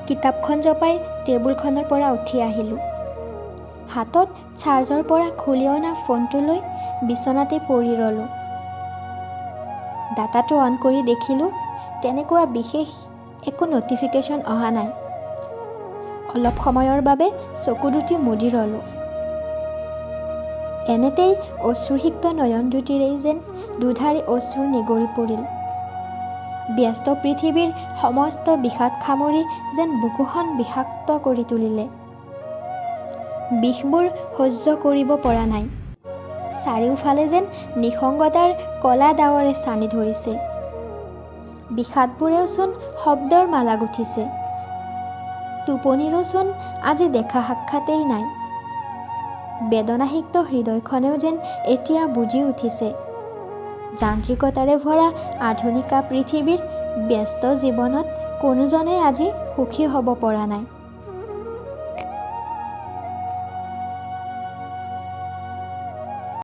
কিতাপখন জপাই টেবুলখনৰ পৰা উঠি আহিলোঁ। হাতত চাৰ্জৰ পৰা খুলি অনা ফোনটো লৈ বিচনাতে পৰি ৰ'লোঁ। ডাটাটো অন কৰি দেখিলোঁ তেনেকুৱা বিশেষ একো ন'টিফিকেশ্যন অহা নাই। অলপ সময়ৰ বাবে চকু দুটি মুদি ৰ'লোঁ। এনেতেই অশ্ৰুসিক্ত নয়ন দুটিৰেই যেন দুধাৰি অশ্ৰু নিগৰি পৰিল। ব্যস্ত পৃথিৱীৰ সমস্ত বিষাদ সামৰি যেন বুকুখন বিষাক্ত কৰি তুলিলে। বিষবোৰ সহ্য কৰিব পৰা নাই। চাৰিওফালে যেন নিসংগতাৰ ক'লা ডাৱৰে ছানি ধৰিছে। বিষাদবোৰেওচোন শব্দৰ মালা গুঠিছে। টোপনিৰোচোন আজি দেখা সাক্ষাতেই নাই। বেদনাসিক্ত হৃদয়খনেও যেন এতিয়া বুজি উঠিছে, যান্ত্ৰিকতাৰে ভৰা আধুনিকা পৃথিৱীৰ ব্যস্ত জীৱনত কোনোজনেই আজি সুখী হ'ব পৰা নাই।